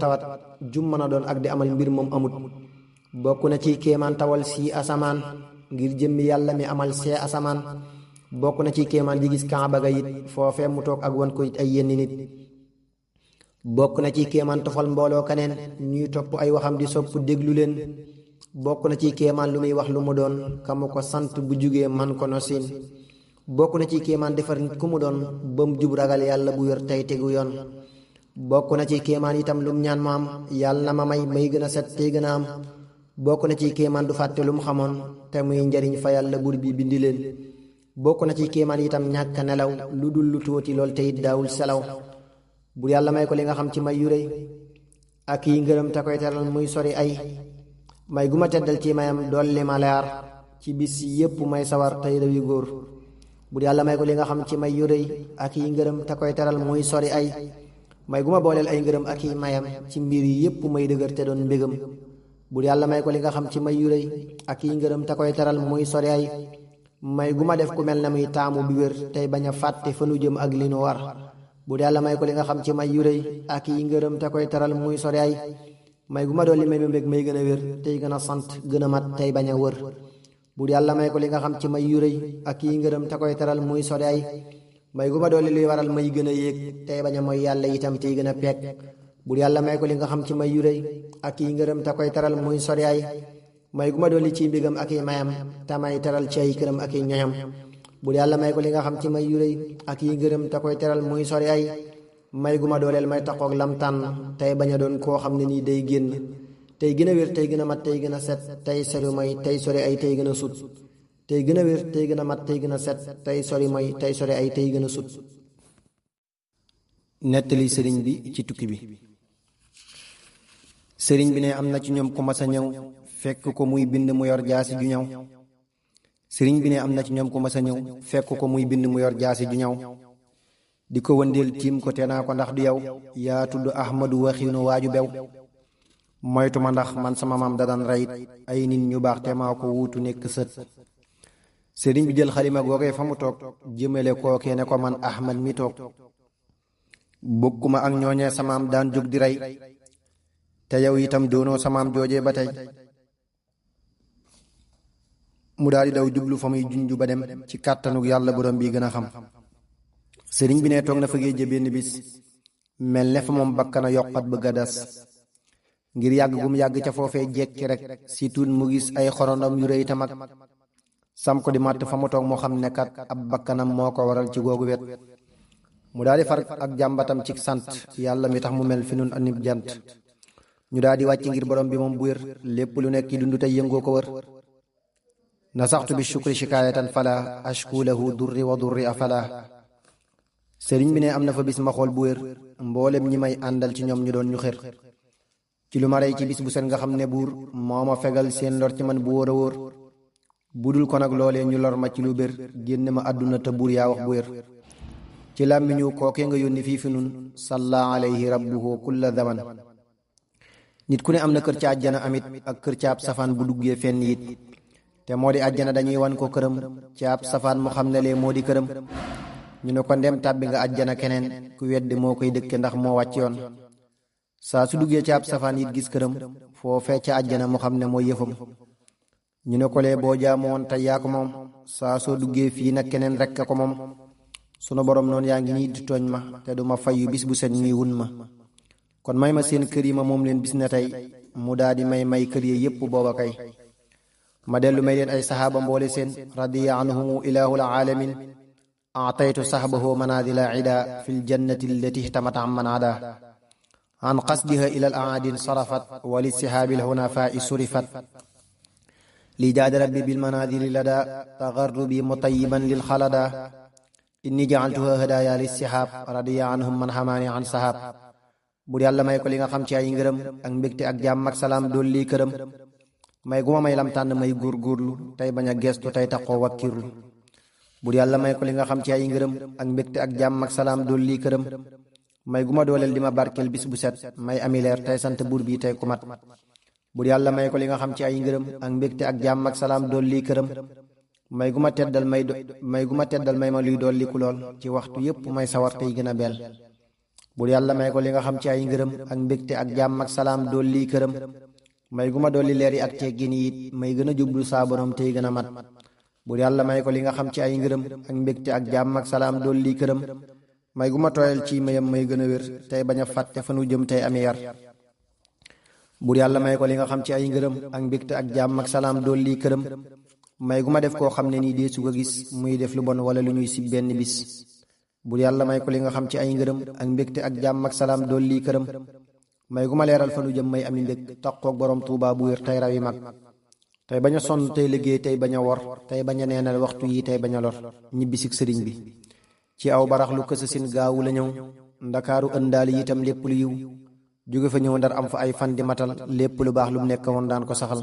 tawat jum mën a doon ak di amal mbir moom amut. bokk na ci kéemaan tawal si asamaan ngir jëmmi yàlla mi amal see asamaan. bokk na ci kéemaan di gis kaaba ga it foofee mu toog ak wan ko it ay yenn nit. bokk na ci kéemaan tofal mbooloo kaneen ñuy topp ay waxam di sopp déglu leen. bokk na ci kéemaan lu muy wax lu mu doon ka mu ko sant bu jugee man ko nosin. bokk na ci kéemaan defar nit ku mu doon ba mu jub ragal yàlla bu wér tey tegu yoon. bokk na ci kéemaan itam lum ñaan ma am yàlla na ma may gën a set tey gën a am. bokk na ci kéemaan du fàtte lu mu xamoon te muy njariñ fa yàlla bur bi bindi leen. bokk na ci kéemaan itam ñàkk nelaw lu dul lu tuuti lool te it daawul selaw. bur yàlla may ko li nga xam ci may yu rëy ak yi ngërëm te koy teral muy sori ay. may gu ma teddal ci mayam dolli ma leer ci bis yépp may sawar tey rew yu góor. bur yàlla may ko li nga xam ci may yu rëy ak yi ngërëm te koy teral muy sori ay. may gu ma booleel ay ngërëm ak yi mayam ci mbir yi yépp may dëgër te doon mbégam. bur yàlla may ko li nga xam ci may yu rëy ak yi ngërëm te koy teral muy sori ay. may gu ma def ku mel na muy taamu bi wér tey bañ a fàtte fa nu jëm ak li nu war. bur yàlla may ko li nga xam ci may yu rëy ak yi ngërëm te koy teral muy sori ay. may gu ma dolli may ma mbég may gën a wér tey gën a sant gën a mat tey bañ a wër. bur yàlla may ko li nga xam ci may yu rëy ak yi ngërëm te koy teral muy sori ay. may gu ma dolli luy waral may gën a yéeg tey bañ a mooy yàlla itam tey gën a peeg. bur yàlla may ko li nga xam ci may yu rëy ak yi ngërëm te koy teral muy sori ay. may gu ma dolli ci mbégam ak i mayam te may teral ci ay këram ak i ñoñam. bur yàlla may ko li nga xam ci may yu rëy ak yi ngërëm te koy teral muy sori ay. may gu ma dooleel may taxoog lam tànn tey bañ a doon koo xam ne nii day génn tey gën a wér tey gën a mat tey gën a set tey sori mooy tey sori ay tey gën a sut. tey gën a wér tey gën a mat tey gën a set tey sori mooy tey sori ay tey gën a sut. nettali sëriñ bi ci tukki bi. sëriñ bi ne am na ci ñoom ku mas a ñëw fekk ko muy bind mu yor jaasi ju ñaw. sëriñ bi ne am na ci ñoom ku mas a ñëw fekk ko muy bind mu yor jaasi ju ñaw. di ko wëndeel tiim ko te naa ko ndax du yow yaa tudd ahmadu waxiinu waaju bew. moytu ma ndax man sama maam da daan rayit ay nit ñu baax te maa ko wuutu nekk sët. sëriñ bi jël xalima googee fa mu toog jëmale kookee ne ko man ahmad mi toog. bokkuma ak ñooñee samaam daan jóg di rey te yow itam doonoo samaam joojee ba tey. mu daal di daw jublu fa muy junju ba dem ci kàttanug yàlla borom bi gën a xam. sëriñ bi ne toog na fa géej benn bis mel ne fa moom bakkana yokkat bëgg a das. ngir yàgg gum yàgg ca foofee jekki rek si tuut mu gis ay xorondom yu rëy te mag. sam ko di màtt fa mu toog moo xam ne kat ab bakkanam moo ko waral ci googu wet. mu daal di far ak jàmbatam ci sant yàlla mi tax mu mel fi nun anib jant. ñu daal di wàcc ngir borom bi moom bu wér lépp lu nekk dund tey yëngoo ko wër. nasaxtu bi shukri shikaayatan fala ashku lahu durri wa durri afala. sëriñ bi ne am na fa bis ma xool bu wér mboolem ñi may àndal ci ñoom ñu doon ñu xër. ci lu ma rey ci bis bu seen nga xam ne buur moo ma fegal seen lor ci man bu wóor a wóor. budul ko nag loolee ñu lor ma ci lu bér génne ma àdduna te buur yaa wax bu wér. ci làmmiñu kookee nga yónni fii fi nun salla alayhi rabbuhu kulla zaman. nit ku ne am na kër ca àjjana amit ak kër ca ab safaan bu duggee fenn it. te moo di àjjana dañuy wan ko këram ca ab safaan mu xam ne lee moo di këram. ñu ne ko ndem tàbbi nga àjjana keneen ku weddi moo koy dëkke ndax moo wàcc yoon. saa su duggee ca ab safaan it gis këram foofee ca àjjana mu xam ne mooy yëfam. ñu ne ko lee boo jaamu woon tey yaa ko moom saa soo duggee fii nag keneen rekk ko moom. sunu borom noonu yaa ngi nii di tooñ ma te du ma fayu bis bu set ñuy wun ma. kon may ma seen kër yi ma moom leen bis na tey mu daa di may kër yi yépp booba kay. ma dellu may leen ay saxaaba mboole seen radiya anhumu ilaahul alamin. aataytu saxbahu manazila ida fi ljannati allati ihtamat amman ada. an qasdiha ila al aadin sarafat wa li sihaabi lhunafai surifat. li jaada rabbi bil manazili lada tagarrubi mutayiban lil xalada. inni jaaltuha hadaya li sihaab radiya anhum man xamaani an sahaab. bur yàlla may ko li nga xam ci ay ngërëm ak mbégte ak jàmm ak salaam dool lii këram. may gu ma may lam tànn may góorgóorlu tey bañ a gestu tey taxoo wakkirlu. bur yàlla may ko li nga xam ci ay ngërëm ak mbégte ak jàmm ak salaam dool lii këram. may gu ma dooleel di ma barkeel bis bu set may ami leer tey sant buur bi tey ku mat. bur yàlla may ko li nga xam ci ay ngërëm ak mbégte ak jàmm ak salaam dool lii këram. may gu ma teddal may ma luy dolliku lool ci waxtu yépp may sawar tey gën a bel. bur yàlla may ko li nga xam ci ay ngërëm ak mbégte ak jàmm ak salaam dolli këram. may gu ma dolli leer yi ak teggin yi it may gën a jublu saa borom tey gën a mat. bur yàlla may ko li nga xam ci ay ngërëm ak mbégte ak jàmm ak salaam dolli këram. may gu ma tooyal ci mayam may gën a wér tey bañ a fàtte fa nu jëm tey ami yar. bur yàlla may ko li nga xam ci ay ngërëm ak mbégte ak jàmm ak salaam dolli këram. may gu ma def koo xam ne nii dee su ko gis muy def lu bon wala lu ñuy sib benn bis. bur yàlla may ko li nga xam ci ay ngërëm ak mbégte ak jàmm ak salaam dolli këram. may gu ma leeral fa nu jëm may ami mbég taqoog borom Tuubaa bu wér tey rawi mag. tey bañ a sonn tey liggéey tey bañ a wor tey bañ a neenal waxtu yi tey bañ a lor ñibbisig sëriñ bi. ci aw barax lu kësa sin gaawu la ñëw ndakaaru ëndaali itam lépp lu yiw. jóge fa ñëw ndar am fa ay fan di matal lépp lu baax lu mu nekk woon daan ko saxal.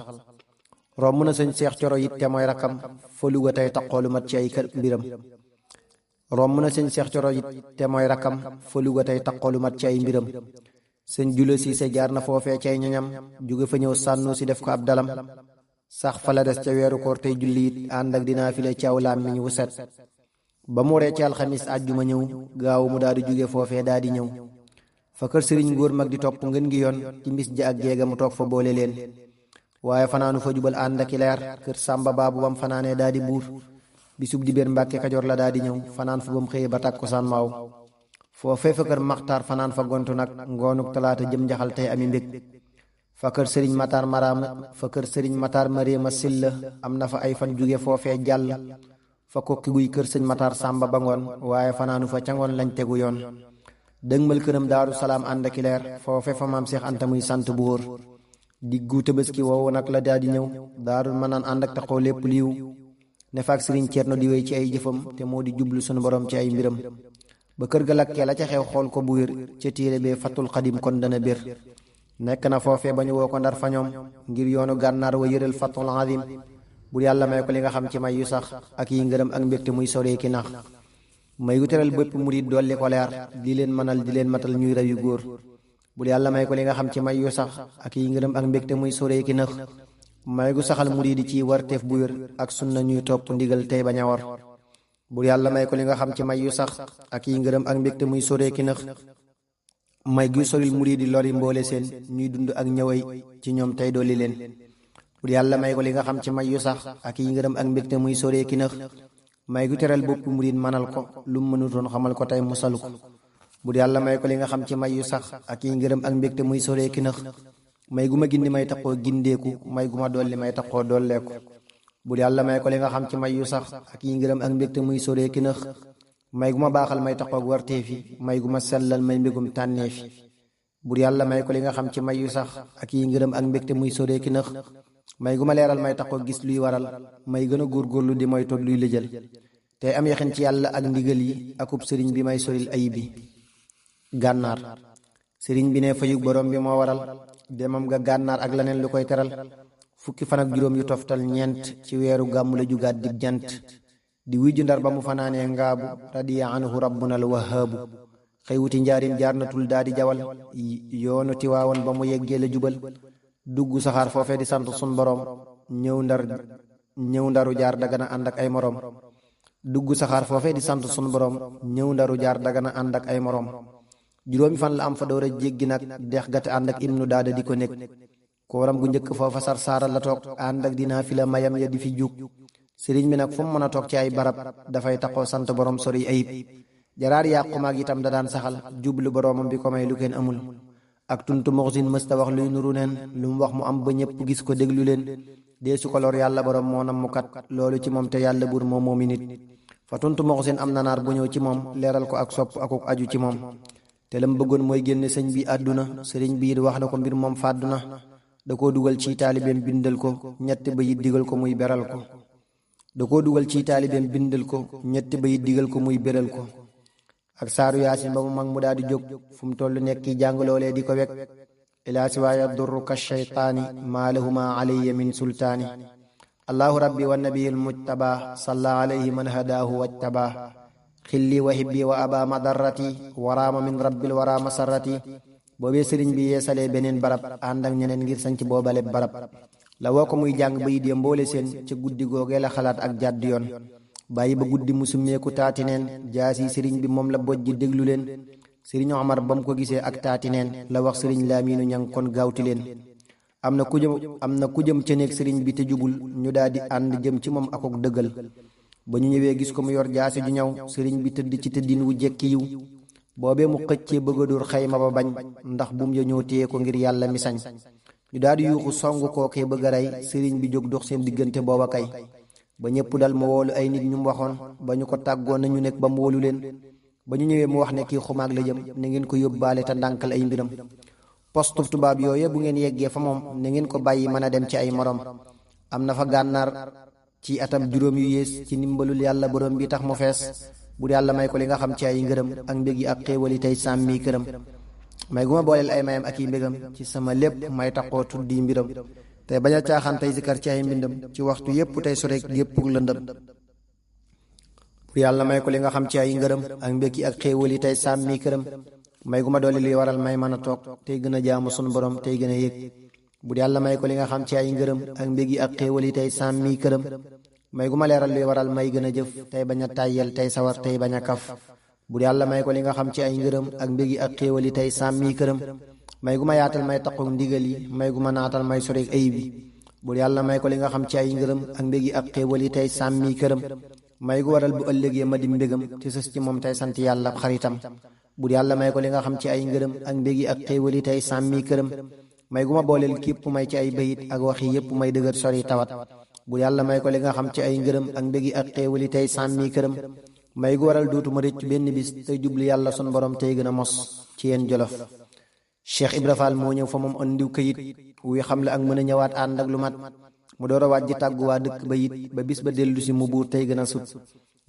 romb na sëñ Seex Coro it te mooy rakkam fa Luga tey taqoo lu mat ci ay kër mbiram. romb na sëñ Seex Coro it te mooy rakkam fa Luga tey taqoo lu mat ci ay mbiram. sëñ Jula Siise jaar na foofee cay ñoñam jóge fa ñëw sànnu si def ko ab dalam. sax fa la des ca weeru koor tey julli it ànd ak dinaa file ci aw làmmiñ wu set. ba mu waree ci alxamis àjjuma ñëw gaawu mu daal di jóge foofee daal di ñëw. fa kër sëriñ góor mag di topp ngeen gi yoon ci mbis ja ak jéega mu toog fa boole leen. waaye fanaanu fa jubal ànd ak i leer kër Sàmba Baabu bam fanaanee daal di buur. bisub dibéer Mbàkke Kajoor la daal di ñëw fanaan fa ba mu xëyee ba tàkkusaan maaw. foofee fa kër Maxtaar fanaan fa gontu nag ngoonuk talaata jëm njaxal tey ami mbég. fa kër sëriñ Matar Mariama Silla am na fa ay fan jóge foofee jàll. fa kokki guy kër sëñ Matar Sàmba ba ngoon waaye fanaanu fa ca ngoon lañ tegu yoon. dëgmal këram Daaru Salaam ànd ak i leer foofe fa maam Seex Anta muy sant bu wóor. diggu Tabaski woowu nag la daal di ñëw Daaru Manaan ànd ak taxoo lépp liiw. ne fa ak sëriñ Ceerno di wéy ci ay jëfam te moo di jublu sunu borom ci ay mbiram. ba kër ga lakkee la ca xew xool ko bu wér ca téere bee Fatul Xadim kon dana bér. nekk na foofee ba ñu woo ko ndar fa ñoom ngir yoonu gànnaar wa yëral Fatul Xadim. bur yàlla may ko li nga xam ci may yu sax ak yi ngërëm ak mbégte muy soree ki nax. may gu teral bépp murid dolli ko leer di leen mënal di leen matal ñuy raw yu góor. bur yàlla may ko li nga xam ci may yu sax ak yi ngërëm ak mbégte muy soree ki nax. may gu saxal murid di ci warteef bu wér ak sunna ñuy topp ndigal tey bañ a war. bur yàlla may ko li nga xam ci may yu sax ak yi ngërëm ak mbégte muy soree ki nax. may gu soril murid di lori mboole seen ñuy dund ak ñëway ci ñoom tey dolli leen. bur yàlla may ko li nga xam ci may yu sax ak yi ngërëm ak mbégte muy soree ki nax. may gu teral bopp murid manal ko lu mu mënutoon xamal ko tey musalu ko. bur yàlla may ko li nga xam ci may yu sax ak yi ngërëm ak mbégte muy soree ki nax. may gu ma gindi may taxoo gindeeku may gu ma dolli may taxoo dolleeku. bur yàlla may ko li nga xam ci may yu sax ak yi ngërëm ak mbégte muy soree ki nax. may gu ma baaxal may taxoog warteefi may gu ma sellal may mbégum tànneefi. bur yàlla may ko li nga xam ci may yu sax ak yi ngërëm ak mbégte muy soree ki nax. may gu ma leeral may taxoog gis luy waral may gën a góorgóorlu di mooy toog luy lëjal. tey am yaxin ci yàlla ak ndigal yi akub sëriñ bi may soril ayib bi. gànnaar sëriñ bi ne fayug borom bi moo waral demam ga gànnaar ak leneen lu koy teral. fukki fan ak juróom yu toftal ñeent ci weeru gàmmu la jugaat dig jant. di wujju ndar ba mu fanaanee ngaabu radiya anhu rabbuna al wahaabu. xëy wuti njaarim jaar na tul daa di jawal yoonu tiwaawoon ba mu yeggee la jubal. dugg saxaar foofee di sant sun borom ñëw ndaru jaar dagana ànd ak ay morom. dugg saxaar foofee di sant sun borom ñëw ndaru jaar dagana ànd ak ay morom. juróomi fan la am fa door a jéggi nag dex gate ànd ak ibnu daada di ko nekk. kooram gu njëkk foofa sar saaral la toog ànd ak dinaa fi la mayam ya di fi jug. sëriñ bi nag fu mu mën a toog ci ay barab dafay taxoo sant borom sori ayib. jaraar yàqu maag itam da daan saxal jublu boromam bi ko may lu kenn amul. ak tuntu moxsin mësta wax luy nuru neen lu mu wax mu am ba ñëpp gis ko déglu leen. deesu ko lor yàlla borom moo nam mu kat loolu ci moom te yàlla buur moom moomi nit. fa tuntu moxsin am na naar bu ñëw ci moom leeral ko ak sopp akuk aju ci moom. te lam bëggoon mooy génne sëñ bi àdduna sëriñ bi wax na ko mbir moom fàdduna. da koo dugal ci taalibeem bindal ko ñetti bayit digal ko muy beral ko. da koo dugal ci taalibeem bindal ko ñetti bayit digal ko muy beral ko. ak saaru yaasin ba mu mag mu daal di jóg fu mu toll nekk ki jàng loolee di ko wekk. ilaa siwaaya durru ka shaytaani maa lahuma alayya min sultaani. allahu rabbi wa nabiyil mujtaba salla alayhi man hadaahu wajtaba. xilli wa hibbi wa aba madarrati waraama min rabbil wara masarrati. boobee sëriñ bi yeesalee beneen barab ànd ak ñeneen ngir sanc boobale barab. la woo ko muy jàng bayit ya mboole seen ca guddi googee la xalaat ak jàdd yoon. bàyyi ba guddi mu summeeku taati neen jaasi sëriñ bi moom la bojj déglu leen. sëriñ Omar ba mu ko gisee ak taati neen la wax sëriñ Laaminu Ñang kon gaawti leen am na ku jëm ca néeg sëriñ bi te jubul ñu daal di ànd jëm ci moom akok dëggal ba ñu ñëwee gis ko mu yor jaasi ju ñaw sëriñ bi tëdd ci tëddin wu jekki yiw boobee mu xëccee bëgg a dóor xayma ba bañ ndax bum ya ñoo téye ko ngir yàlla mi sañ ñu daal di yuuxu song kookee bëgg a rey sëriñ bi jóg dox seen diggante booba kay ba ñëpp dal mu woolu ay nit ñu mu waxoon ba ñu ko tàggoon nañu nekk ba mu woolu leen ba ñu ñëwee mu wax ne kii xumaag la jëm na ngeen ko yóbbaale te ndànkal ay mbiram poste tubaab yooye bu ngeen yeggee fa moom na ngeen ko bàyyi mën a dem ci ay morom am na fa gànnaar ci atam juróom yu yées ci ndimbalul yàlla borom bi tax mu fees bu yàlla may ko li nga xam ci ay ngërëm ak mbég yi ak xéewali tey sàmmi këram may gu ma booleel ay mayam ak i mbégam ci sama lépp may taxoo tuddi mbiram tey bañ a caaxaan tey zikar ci ay mbindam ci waxtu yépp tey soreek yépp lëndëm bu yàlla may ko li nga xam ci ay ngërëm ak mbég yi ak xéewali tey sàmmi këram may gu ma doole li waral may mën a toog tey gën a jaamu sunu borom tey gën a yëg bu yàlla may ko li nga xam ci ay ngërëm ak mbég yi ak xéewali tey sàmmi këram may gu ma leeral luy waral may gën a jëf tey bañ a tàyyel tey sawar tey bañ a kaf bu yàlla may ko li nga xam ci ay ngërëm ak mbég yi ak xéewali tey sàmmi këram may gu ma yaatal may taqoog ndigal yi may gu ma naatal may soreeg ayib yi bu yàlla may ko li nga xam ci ay ngërëm ak mbég yi ak xéewali tey sàmmi këram may gu waral bu ëllëgee ma di mbégam te sës ci moom tey sant yàlla xaritam bu yàlla may ko li nga xam ci ay ngërëm ak mbég yi ak xéewali tey sàmmi këram may gu ma booleel képp may ci ay bayit ak waxi yépp may dëgër sori tawat bu yàlla may ko li nga xam ci ay ngërëm ak mbég yi ak xéewali tey sàmmi këram may gu waral duutuma rëcc benn bis tey jublu yàlla sun borom tey gën a mos ci yéen jolof Cheikh Ibra Fall moo ñëw fa moom andiw kayit wuy xam la ak mën a ñëwaat ànd ak lu mat mu door a wàjji tàggu waa dëkk ba it ba bis ba dellu si mu buur tey gën a sut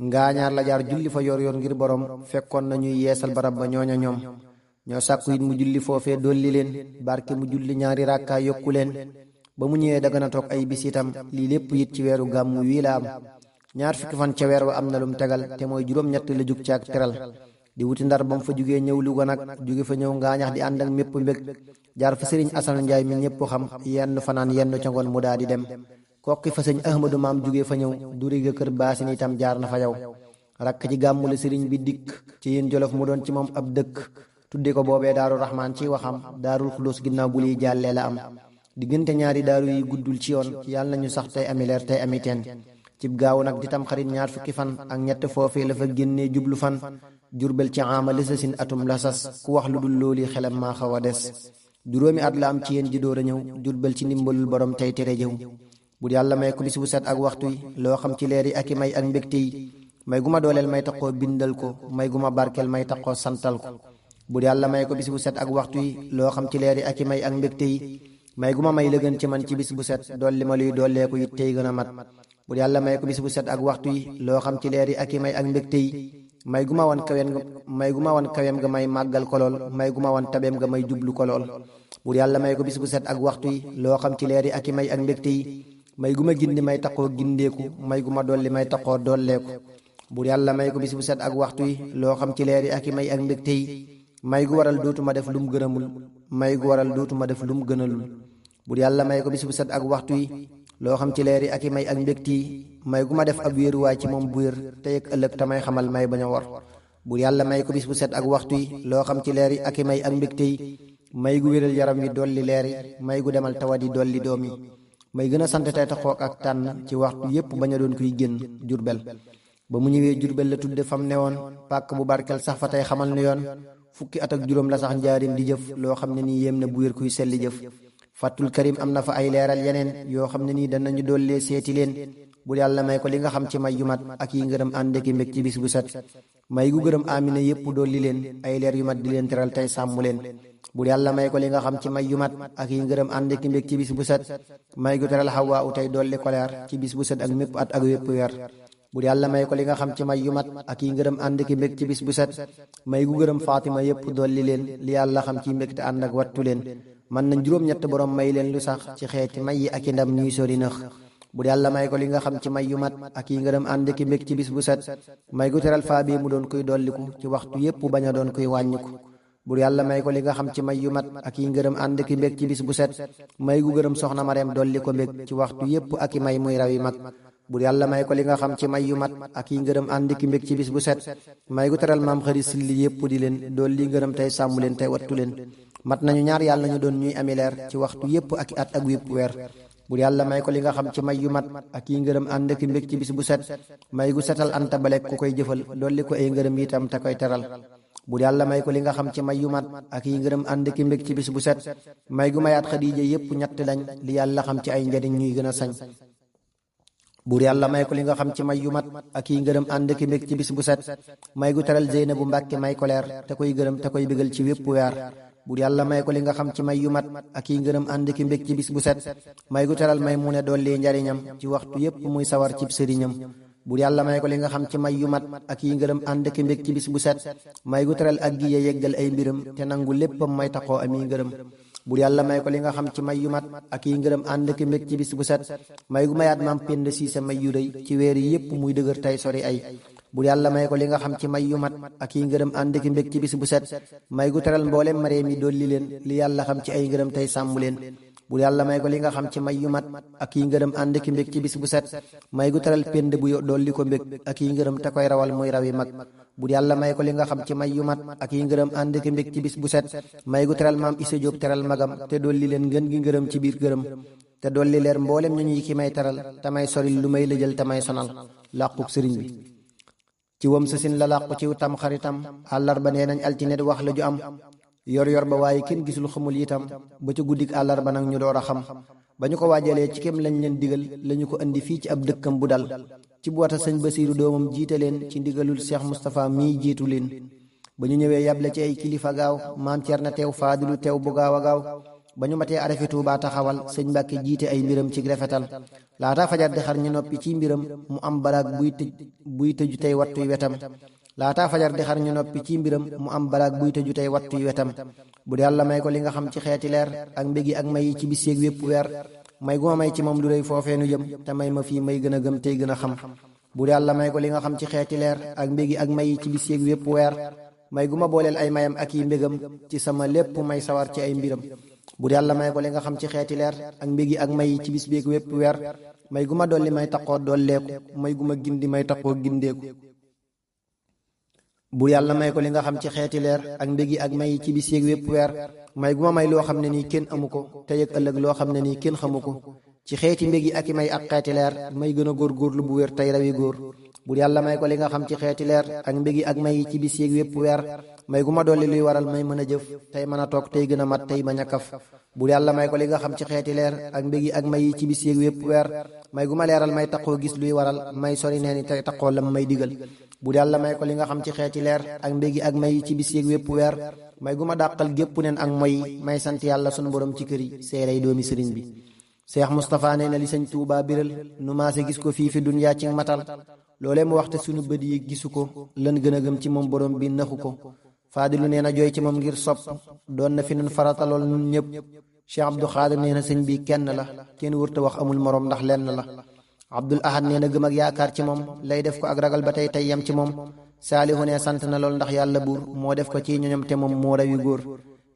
ngaañaar la jaar julli fa yor yor ngir borom fekkoon na ñuy yeesal barab ba ñooña ñoom ñoo sàkku it mu julli foofee dolli leen barke mu julli ñaari ràkkaa yokku leen ba mu ñëwee dagana toog ay bis itam lii lépp it ci weeru gàmmu wii la am ñaar fukki fan ca weer wa am na lum tegal te mooy juróom-ñett la jug caag teral di wuti ndar ba mu fa jugee ñëw Luga nag jóge fa ñëw ngaañax di ànd ak mépp mbég jaar fa sëriñ Asan Njaay mi ñépp xam yenn fanaan yenn ca ngoon mu daa di dem kokki fa sëñ Ahmadu Maam jóge fa ñëw duriga kër baasin itam jaar na fa yow rakk ci gàmmu la sëriñ bi dikk ci yéen jolof mu doon ci moom ab dëkk tudde ko boobee daaru raxmaan ci waxam daarul xulóos ginnaaw bu liy jàllee la am diggante ñaari daaru yi guddul ci yoon yàlla nañu sax tey ami leer tey ami teen cib gaaw nag di tam xarit ñaar fukki fan ak ñett foofee la fa génnee jublu fan jurbel ci ama lisasin atum lasas ku wax lu dul looli xelam maa xaw a des juróomi at la am ci yéen ji door a ñëw jurbel ci ndimbalul borom tey tere jëw bu yàlla may ko bis bu set ak waxtu yi loo xam ci leer yi ak i may ak mbégte yi may gu ma dooleel may taxoo bindal ko may gu ma barkeel may taxoo santal ko bu yàlla may ko bis bu set ak waxtu yi loo xam ci leer yi ak i may ak mbégte yi may gu ma may la gën ci man ci bis bu set dolli ma luy dolleeku it tey gën a mat bu yàlla may ko bis bu set ak waxtu yi loo xam ci leer yi ak i may ak mbégte yi may gu ma wan kaweem ga may màggal ko lool may gu ma wan tabeem ga may jublu ko lool bu yàlla may ko bis bu set ak waxtu yi loo xam ci leer yi ak i may ak mbégte yi may gu ma gindi may taxoo gindeeku may gu ma dolli may taxoo dolleeku bu yàlla may ko bis bu set ak waxtu yi loo xam ci leer yi ak i may ak mbégte yi may gu waral dootuma def lum gërëmul may gu waral dootuma def lum gënalul bu yàlla may ko bis bu set ak waxtu yi loo xam ci leer yi ak i may ak mbégte yi may gu ma def ab wéeruwaay ci moom bu wér tey ak ëllëg tamay xamal may bañ a war bu yàlla may ko bis bu set ak waxtu yi loo xam ci leer yi ak i may ak mbégte yi may gu wéral yaram wi dolli leer yi may gu demal tawat yi dolli doom yi may gën a sant tey taxook ak tànn ci waxtu yépp bañ a doon kuy génn jurbel ba mu ñëwee jurbel la tudde fam ne woon pàkk bu barkel sax fa tey xamal nu yoon fukki at ak juróom la sax njaarim di jëf loo xam ne nii yéem na bu wér kuy selli jëf Fatul Karim am na fa ay leeral yeneen yoo xam ne nii danañu dollee seeti leen bu yàlla may ko li nga xam ci may yu mat ak yi ngërëm ànd ki mbég ci bis bu set may gu gërëm amina yépp dolli leen ay leer yu mat di leen teral tey sàmm leen bu yàlla may ko li nga xam ci may yu mat ak yi ngërëm ànd ki mbég ci bis bu set may gu teral xawaa u tey dolli ko leer ci bis bu set ak mépp at ak wépp weer bu yàlla may ko li nga xam ci may yu mat ak yi ngërëm ànd ki mbég ci bis bu set may gu gërëm Fatima yépp dolli leen li yàlla xam ci mbég te ànd ak wattu leen man nañ juróom-ñett borom may leen lu sax ci xeeti may yi ak i ndam ñuy sori nëx bu yàlla may ko li nga xam ci may yu mat ak yi ngërëm ànd ki mbég ci bis bu set may gu teral faa bi mu doon koy dolliku ci waxtu yépp bañ a doon koy wàññiku bu yàlla may ko li nga xam ci may yu mat ak yi ngërëm ànd ki mbég ci bis bu set may gu gërëm soxna Mareem dolli ko mbég ci waxtu yépp ak i may muy raw yi mag bur yàlla may ko li nga xam ci may yu mat ak yi ngërëm ànd ki mbég ci bis bu set may gu teral maam xëri silli yépp di leen dool li ngërëm tey sàmm leen tey wattu leen mat nañu ñaar yàlla nañu doon ñuy ami leer ci waxtu yépp ak at ak wépp weer bur yàlla may ko li nga xam ci may yu mat ak yi ngërëm ànd ki mbég ci bis bu set may gu setal anta balek ku koy jëfal dolli ko ay ngërëm itam te koy teral bur yàlla may ko li nga xam ci may yu mat ak yi ngërëm ànd ki mbég ci bis bu set may gu mayaat xadiija yépp ñett lañ li yàlla xam ci ay njariñ ñuy gën a sañ bur yàlla may ko li nga xam ci may yu mat ak yi ngërëm ànd ki mbég ci bis bu set may gu teral Zeynabu Mbàkke may ko leer te koy gërëm te koy bégal ci wépp weer bur yàlla may ko li nga xam ci may yu mat ak yi ngërëm ànd ki mbég ci bis bu set may gu teral may mu ne dolli njariñam ci waxtu yépp muy sawar cib sëriñam bur yàlla may ko li nga xam ci may yu mat ak yi ngërëm ànd ki mbég ci bis bu set may gu teral ak gi ya yeggal ay mbiram te nangu léppam may taxoo ami ngërëm bur yàlla may ko li nga xam ci may yu mat ak yi ngërëm ànd ki mbég ci bis bu set may gu mayaat maam pend siise may yu rëy ci weer yi yépp muy dëgër tey sori ay bur yàlla may ko li nga xam ci may yu mat ak yi ngërëm ànd ki mbég ci bis bu set may gu teral mboolem mareem yi dolli leen li yàlla xam ci ay ngërëm tey sàmm leen bur yàlla may ko li nga xam ci may yu mat ak yi ngërëm ànd ki mbég ci bis bu set may gu teral pend bu dolli ko mbég ak yi ngërëm te koy rawal muy rawi mag bur yàlla may ko li nga xam ci may yu mat ak yi ngërëm ànd ki mbég ci bis bu set may gu teral maam Issa Diop teral magam te dolli leen ngën gi ngërëm ci biir gërëm te dolli leer mboolem ñu ñuy ki may teral te may soril lu may lëjal te may sonal làquk sëriñ bi ci wam sa sin la làqu ciw tam xaritam àllarba nee nañ altine wax la ju am yor ba waaye kenn gisul xamul itam ba ca guddik àllarba nag ñu door a xam ba ñu ko waajalee ci kem lañ leen digal lañu ko indi fii ci ab dëkkam bu dal ci boota sëñ Basiiru doomam jiite leen ci ndigalul Cheikh Moustapha mii jiitu leen ba ñu ñëwee yable ci ay kilifa gaaw maam Cerno teew Faadilu teew bu gaaw a gaaw ba ñu matee arafi Tuubaa taxawal sëñ Mbàkke jiite ay mbiram ci rafetal laata fajar di xar ñu noppi ci mbiram mu am balaag buy tëju tey wattuy wetam laata fajar di xar ñu noppi ci mbiram mu am balaag buy tëju tey wattuy wetam bu yàlla may ko li nga xam ci xeeti leer ak mbégi ak may ci bis yeeg wépp weer may gu ma may ci moom lu rëy foofee nu jëm te may ma fii may gën a gëm tey gën a xam bu yàlla may ko li nga xam ci xeeti leer ak mbégi ak may ci bis yeeg wépp weer may gu ma booleel ay mayam ak yi mbégam ci sama lépp may sawar ci ay mbiram bu yàlla may ko li nga xam ci xeeti leer ak mbégi ak may ci bis beeg wépp weer may gu ma dolli may taqoo dolleeku may gu ma gindi may taqoo gindeeku bu yàlla may ko li nga xam ci xeeti leer ak mbégi ak may ci bis yeeg wépp weer may gu ma may loo xam ne nii kenn amu ko te yëg ëllëg loo xam ne nii kenn xamu ko ci xeeti mbégi ak i may ak xeeti leer may gën a góorgóorlu bu wér tey rawi góor bu yàlla may ko li nga xam ci xeeti leer ak mbégi ak may ci bis yeeg wépp weer may gu ma dolli luy waral may mën a jëf tey mën a toog tey gën a mat tey bañ a kaf bu yàlla may ko li nga xam ci xeeti leer ak mbégi ak may ci bis yeeg wépp weer may gu ma leeral may taqoo gis luy waral may sori nee ni tey taqoo lam may digal bu yàlla may ko li nga xam ci xeeti leer ak mbégi ak may ci bis yeeg wépp weer may gu ma dàqal gépp neen ak moy may sant yàlla sunu borom ci kër yi seerey doomi sëriñ bi Cheikh Moustapha nee na li sëñ Tuubaa biral nu maase gis ko fii fi dunyaa ci matal loolee mu waxte sunu bët yi gisu ko lan gën a gëm ci moom borom bi naxu ko Faadilu nee na jooy ci moom ngir sopp doon na fi nun farata lool nun ñëpp Cheikh Abdou Khadir nee na sëñ bi kenn la kenn wërta wax amul morom ndax lenn la Abdul Ahad nee na gëm ak yaakaar ci moom lay def ko ak ragal ba tey yam ci moom Saalihu ne sant na lool ndax yàlla buur moo def ko ci ñoñom te moom moo rawi góor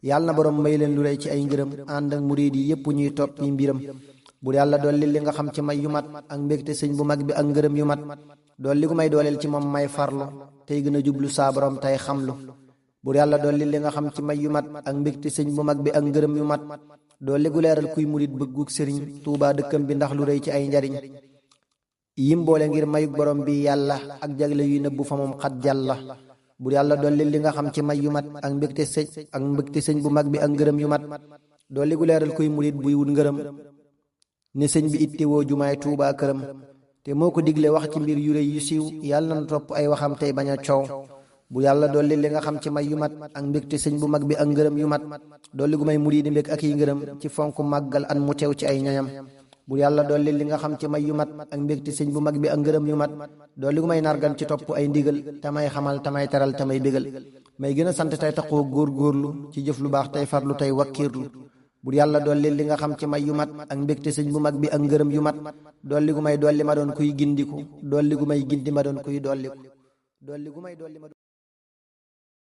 yàlla na borom may leen lu rëy ci ay ngërëm ànd ak murid yi yépp ñuy topp yi mbiram bu yàlla dolli li nga xam ci may yu mat ak mbégte sëñ bu mag bi ak ngërëm yu mat dolli gu may dooleel ci moom may farlu tey gën a jublu saa borom tey xamlu bu yàlla dolli li nga xam ci may yu mat ak mbégte sëñ bu mag bi ak ngërëm yu mat dolli gu leeral kuy murid bëgguk sëriñ Tuubaa dëkkam bi ndax lu rëy ci ay njariñ yim boole ngir mayuk borom bi yàlla ak jagle yuy nëbbu fa moom xat jàlla bu yàlla dolli li nga xam ci may yu mat ak mbégte sëñ bu mag bi ak ngërëm yu mat dolli gu leeral kuy murid buy wut ngërëm ne sëñ bi ittewoo jumaay Tuubaa këram te moo ko digle wax ci mbir yu rëy yu siiw yàlla na topp ay waxam tey bañ a coow bu yàlla dolli li nga xam ci may yu mat ak mbégte sëñ bu mag bi ak ngërëm yu mat dolli gu may murid di mbég ak yi ngërëm ci fonk màggal an mu teew ci ay ñoñam bu yàlla dolli li nga xam ci may yu mat ak mbégte sëñ bu mag bi ak ngërëm yu mat dolli gu may nargan ci topp ay ndigal tamay xamal tamay teral tamay bégal may gën a sant tey taxoo góorgóorlu ci jëf lu baax tey farlu tey wakkiirlu bu yàlla dolli li nga xam ci may yu mat ak mbégte sëñ bu mag bi ak ngërëm yu mat dolli gu may dolli ma doon kuy gindiku dolli gu may gindi ma doon kuy dolliku dolli gu may dolli ma